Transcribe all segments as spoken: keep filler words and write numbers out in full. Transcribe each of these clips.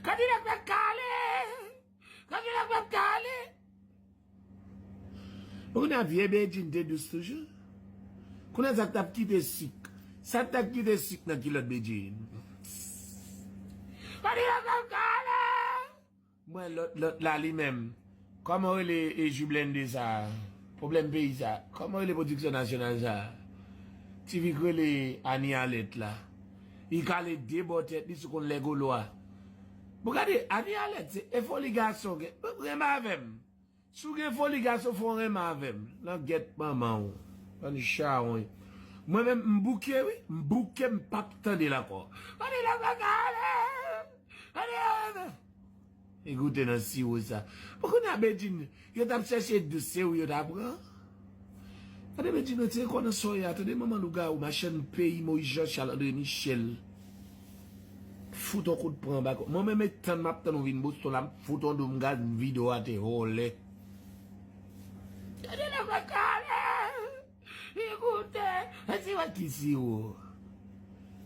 Kadilak pa kale! Kadilak pa kale! Bon, kounye a vye Bedjine te dous toujou. Kounye a sa k t ap kite sik. Sa k t ap kite sik nan kilòt Bedjine. Kadilak pa kale! Mwen lòt, lòt la li menm. Kòman w rele e, Ju Blende sa a? Pwoblèm peyi sa a. Kòman w rele pwodiksyon nasyonal sa a? Ti fi k rele Ani Alèt la. Li kale de bò tèt li sou konn lè Golo a. Bon, gade, Ani Alèt, se e foli gason gen. Renmen avè m. Si w gen foli gason, fò w renmen avè m. Langèt manman w. Bann chawony. Mwen menm, m bouke, wi. M bouke, m p ap tande l ankò. Gade lè w kale! Gade lè w. Li goute nan siwo sa. Bon, kounye a Bedjine, yo t ap chèche dous, se ou yo t ap pran. Gade Bedjine, retire kò nan soyè a, tande manman lougawou, machann peyi, Moyiz Jan Chal, André Michel. Fout on kout pran anba kò. Mwen menm e tann m ap tann ou vin Boston la, m fout on dou m gad videyo a te vòlè. Gade lè w kale! Ekoute, e siwo ki siwo?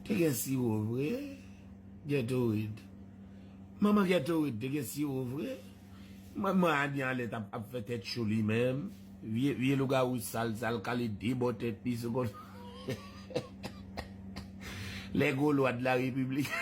Te gen siwo vre? Gatorade. Manman Gatorade te gen siwo vre? Manman Ani Alèt ap, ap fè tèt cho li menm. Vye, vye lougawou sal, sal kale de bò tèt li sou konn. Lè Golo a de la République.